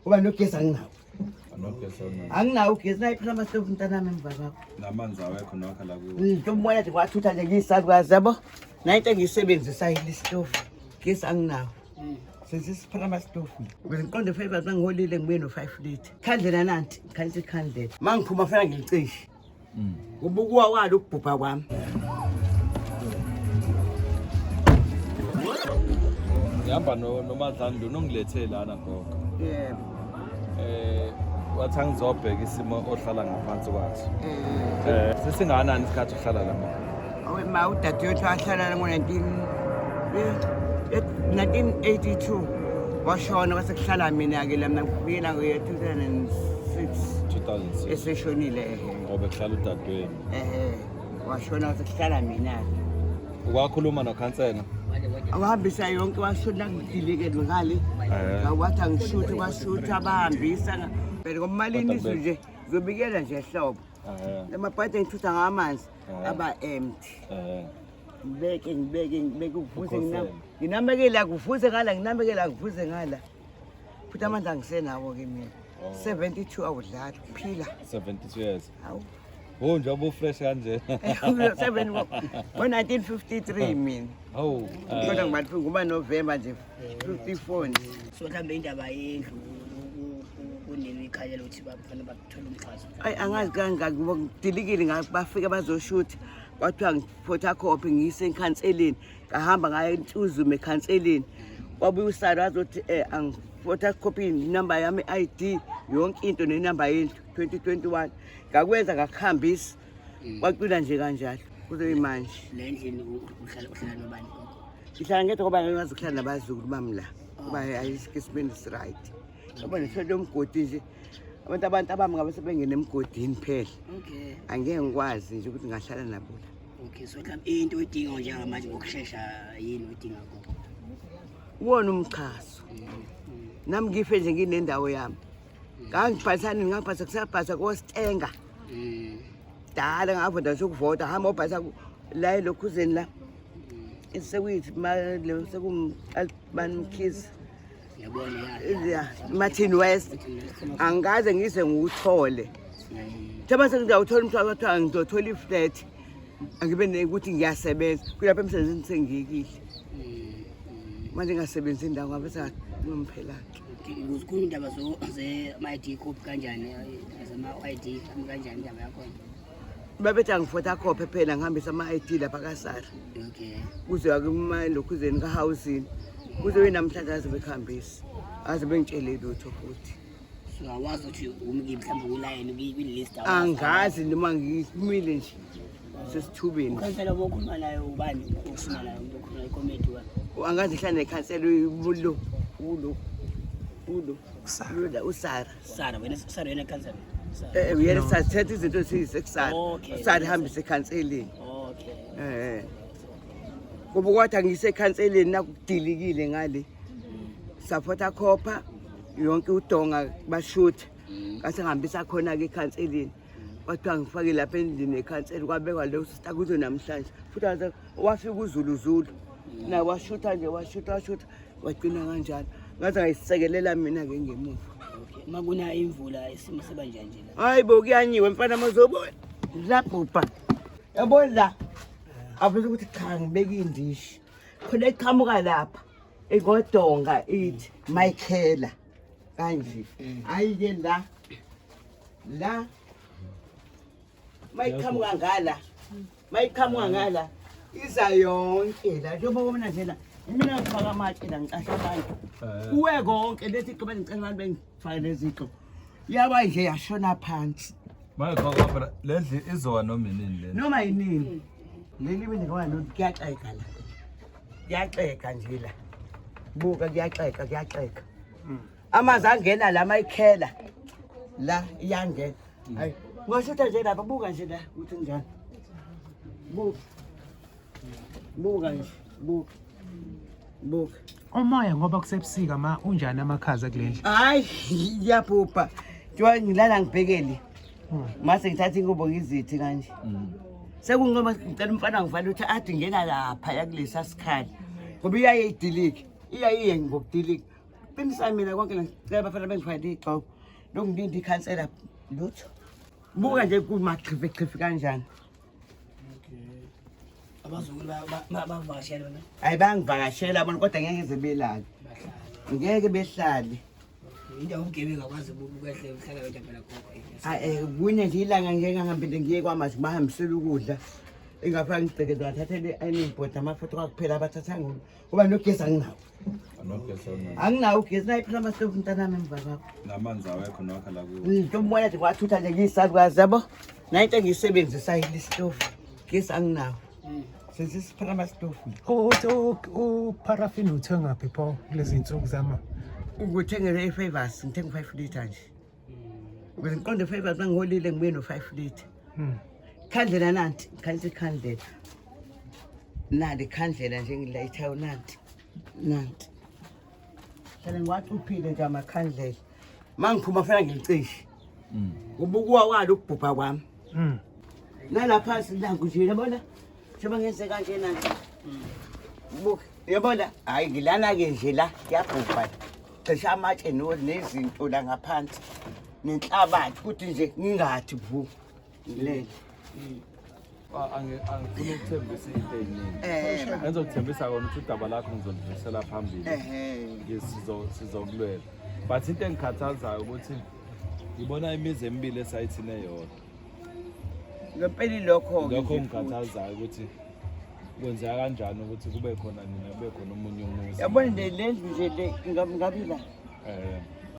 Kuba nogesi anginawo. Anogesi awunawo. Anginawo ugesi nayi phela amahlobo mntanami emva kwakho. Namanzi awekho nokho la kuwo. Nje umoya nje kwathutha nje ngiyisalukazi yabo. Nayi into engiyisebenzisayo isitofu. Gesi anginawo. Sesisiphela amasitofu. Ukuze ngiqonde favors mangiholile ngibuye no-5 litre. Khandlela nanti, ngikhanyisa ikhandlela. Uma ngiphuma fanele ngilicishe. Ngoba ukuwa kwalo ukubhubha kwami. Ngihamba no noMadlani lo nongilethe lana gogo. Yebo. Wathi angizobheka isimo ohlala ngaphansi kwaso. Eh Sesingakanani isikhathi uhlala la ma? Awe ma udadewethu wahlala ngo-19 1982 washona kwase kuhlala mina-ke la mina ngifike ngo-2006 2006. Eseshonile ehe. Ngoba kuhlala udadewenu. Ehe, washona kwase kuhlala mina-ke. Wakhuluma nokhansela. Awahambisa yonke washona ngidilike ngale. Wathi angishuthe kwashutha bahambisa phela ngomalini izwe nje zobikela nje ehlobo. Lamabhadi engithutha ngamanzi aba empty. Ngibeke ngibeke ngibeke uvuze Ukhosele. Nginamekela kuvuze ngala nginamekela kuvuze ngala futhi amandla angisenawo ke mina. Oh. 72 awudlali phila. 72 years. Hawu. Oh njengoba ufresh kanje. Ngo-1953 mina. Hawu. Kodwa ngibathi ngoba November nje 54 nje. So mhlawumbe indaba yendlu kunemikhaya lokuthi bafanele bathole umxhaso. Ayi angazi kangaki ngoba ngidilikile bafika bazoshutha kwathiwa ngiphotocopy ngiyise ekhanseleni ngahamba ngaya entuzuma ekhanseleni kwabuya usalo wazothi um angiphotocopy inamba yami i-ID yonke into nenamba yendlu 2021 ngakwenza ngakuhambisa kwacwila nje kanjalo kuze kuyimanje. Le ndlini uhlala nobani gogo? Ngihlala ngedwa ngoba ngikwazi ukuhlala nabazukulu bami la kuba ayisikho esimeni esi-right yabo nethole umgodi nje abantu abami ngabe sebengena emgodini phela. Angeke ngikwazi nje ukuthi ngahlala nabo la. Okay, so mhlawumbe into oyidinga njengamanje ngokushesha yini oyidinga gogo? Uwona umxhaso nami ngife nje nginendawo yami ngangibhalisani ngangibhalisa kusabhalisa kostenga dala ngavota sokuvota hamba obhalisa la elokhuzeni la sekuyithi sekumani Mkhize. Ngiyabona ya. Ya, Martin West angikaze ngize ngiwuthole thema sengizawuthola umhlaba kwathiwa ngizothola iflat angibe nekuthi ngiyasebenza kulapho emsebenzini sengiyekile manje ngingasebenzi indawo ngabe senganomphela-ke. Okay, kuzikhulu indaba zema-ID copy kanjani, zama-ID kanjani indaba yakhona? Babethi angifotokhophe phela ngihambise ama-ID lapha kaSara. Kuze lokhuzeni ka-housing kuze be namhlanje aze bekuhambise aze bengitshele lutho futhi. So awazi ukuthi umki mhlawumbe kulayini kwi-list? Angazi noma ngimile nje sesithubeni. Ukhansela obokhuluma naye ubani, okhuluma naye umuntu okhuluma ikomiti wa? Angazi ngihlala nekhansela ulo ulo ulo ulo uSara. Sara wena, Sara wena khansela? Uyena sathetha izinto esiyise kusara. Usara ihambise ekhanseleni. Ngoba kwathi angiyise ekhanseleni nakudilikile ngale saphotocopy yonke udonga bashutha ngase ngihambisa khona-ke ekhanseleni kwathiwa ngifake lapha endlini ekhanseli kwabekwa leso sitakuzo namhlanje futhi wafika uzuluzulu naye washutha nje washutha washutha wagcina kanjalo ngaze ngayisekelela mina-ke ngemuva. Okay, uma kuna imvula isimo siba njani nje la? Hayi bo kuyanyiwe mfana mazobona labhubha yabona la avele ukuthi cha ngibeke indishi khona iqhamuka lapha ingodonga ithi Michaela kanje hayi-ke la la mayiqhamuka ngala mayiqhamuka ngala iza yonke la njengoba ubona nje la mina ngifaka amatshe la ngicasha abantu kuwe konke lezi gqoba ngicela abantu bengifake lezi gqobo yaba nje yashona phansi. Manje gogo phela le ndlu izowa noma inini le? Noma yinini leli mina ngoba no kuyaxega la kuyaxega nje la buka kuyaxega kuyaxega amanzi angena la mayikhela la iyangena hayi ungashutha nje lapha buka nje la ukuthi njani buka buka nje buka buka. Umoya ngoba kusebusika ma unjani amakhaza kule ndlu? Hayi ngiyabhubha njengoba ngilala ngibhekele mase ngithatha ingubo ngizithi kanje sekunqoma ngicela umfana ngivale ukuthi athi ngena lapha yakulesa sikhali ngoba iyaye idilike iyaye iye ngokudilika. Qinisa mina konke la, ngicela abafana bengifakele iy'gxobo. Lokhu ngilinde ikhansela lutho. Buka nje kumachifichifi kanjani. Abazukulu bavakashela bona. Hayi bayangivakashela bona kodwa ngeke ze belale. Bahlale. Ngeke behlale. Into ubugebengu akwazi ukwehle uhlala wedwa phela gogo. Hayi kunye nje ilanga ngeke ngihambile ngiye kwamashu bahambisela ukudla. Ingafaka ngigqekeza ngathathele i-ironing board amafutha kwakuphela abathathanga ngoba nogesi anginawo. Anogesi awunawo. Anginawo ugesi nayi phela amastofu mntanami emva kwakho. Namanzi awekho nokho la kuwo. Ngibona nje kwathutha nje ngiyisalukazi yabo. Nayo into engiyisebenzisayo isitofu. Gesi anginawo. Sesisiphela amastofu. Uparafini uthengaphi pho kulezi nsuku zama? Ngithengele i-Favors, ngithenga u-5 litre nje. Ukuze ngiqonde i-Favors mangiholile ngibuye no-5 litre. Khandlela nanti, ngikhalisa ikhandlela. Nali ikhandlela nje ngilayithayo nanti. Nanti. Hlale ngiwacuphile nje amakhandlela. Mangiphuma fanele ngilicishe. Ngoba ukuwa kwalo ukubhubha kwami. Nalapha nanku nje yabona? Njengoba ngenze kanjena nje. Buka, yabona? Hayi ngilana-ke nje la kuyabhubha. Cishe amatshe nezinto la ngaphansi. Nenhlabathi kuthi nje ngingathi vu. Ngilele. Angifuni ukuthembisa into ey'ningi. Engizokuthembisa kona ukuthi udaba lakho ngizolidlulisela phambili. Sizokulwela. But into engikhathazayo ukuthi ngibona imizi emibili esayithini eyodwa. Ngempela ilokho-ke Lokho nje futhi. ngikhathazayo ukuthi kwenzeka kanjani ukuthi kube khona nina kube khona omunye umuzi. Yabona nje le ndlu nje le ngabila.